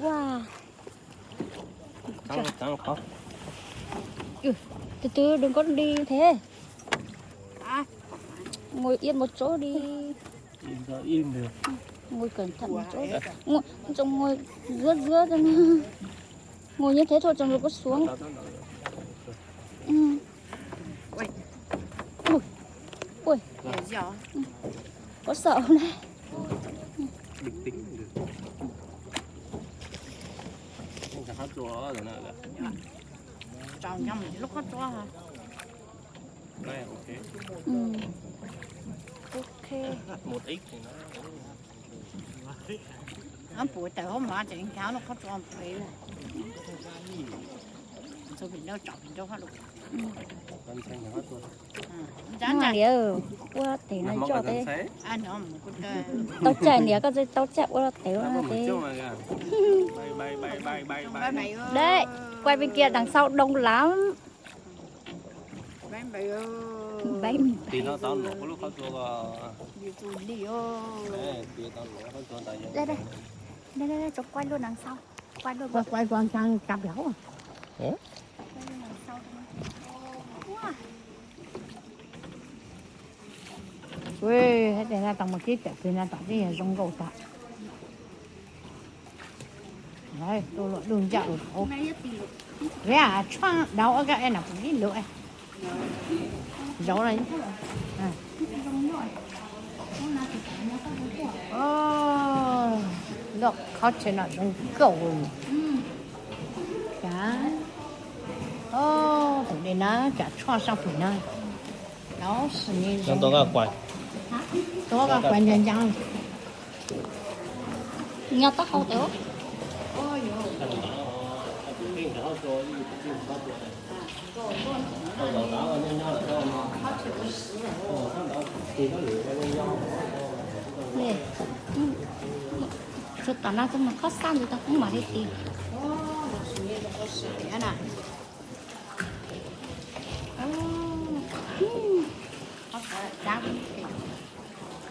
Wow. Từ từ, đừng có đi thế. Ngồi yên một chỗ đi. Ngồi cẩn thận một chỗ. Ngồi, trông ngồi giữa giữa cho nó. Ngồi như thế thôi, trông rồi có xuống. Ừ. Ui. Ui. Có sợ không đấy? Bình tĩnh được. Không có hát rồi đó, rồi nè. Chào nhầm lúc hát rồi hả? Đây, ok. Ừ. Ok. Một ít thì nó Nó pua tawm hauv mov tseem khav los qhov tsua pem. Txhua vim dau tsom vim dau hab lus. Ua tes no coj tes. Tau cai niam koj txawj tau cai ua tes ua tes. Đấy, quay bên kia đằng sau đông lắm. Bye bye. Tis no tau nov lub qhov tsua ko. Tis tau nov lub qhov tsua ntawd. Đây, đây, đây, đây, đây, chụp quay luôn đằng sau. Quay luôn. Quay, quay con sang cặp lẩu. Quay luôn đằng sau. Ui, hais tias no tau mus kib cawm pem no tom twb yog zoo nkauj tag. Tuaj luaj lug ncaj ua hauv. Ve tshuaj dau ob kab es no pum ib lus. Zauv no. Lub qhov chaw no zoo nkauj. Cas, tus dej na, cas tshuaj saj pem na. Tau sis ni zoo. Tau qab quas ncaj ncaj. Nyob taub hau tawm. Tsuas tom no txog mas qhov xaj ntawd tau kuv mam li tis.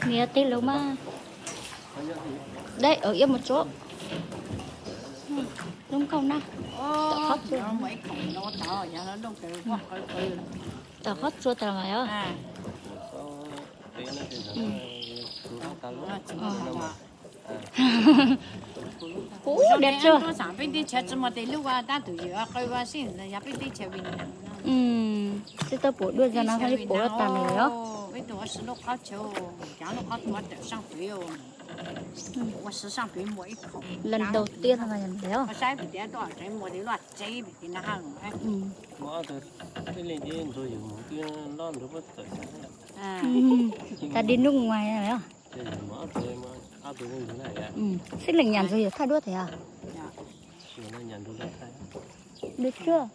Niam tis lus mas. Dej ở yên một chỗ. Lub nkauj na. Tom qhov tsua. Tom qhov tsua tau mas os. Kuv deb tsua. Twb tau pum dua zog no thiaj li pum tas lawm os. Lần đầu tiên mà làm lawm os. Tas đi nước ngoài lawm os. Xib leem nhả dù hiểu thay đuốc thế à? Được chưa?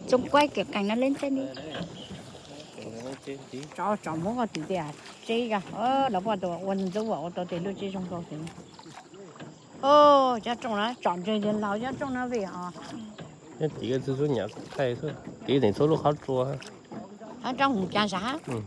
Trông quay kiểu cảnh nó lên trên đi. Tso tso muab koj tis tias tseb koj, lawv poj tus ua ntxub ua tau tes lub tseb zoo nkauj tes. Cov rooj na, tsom ntses ntses laus cov rooj na vim os. Tiv txhua txhua nyam thaij xwb, tiv teem txhua lub qhov tsua. Qhov rooj mus cas sav.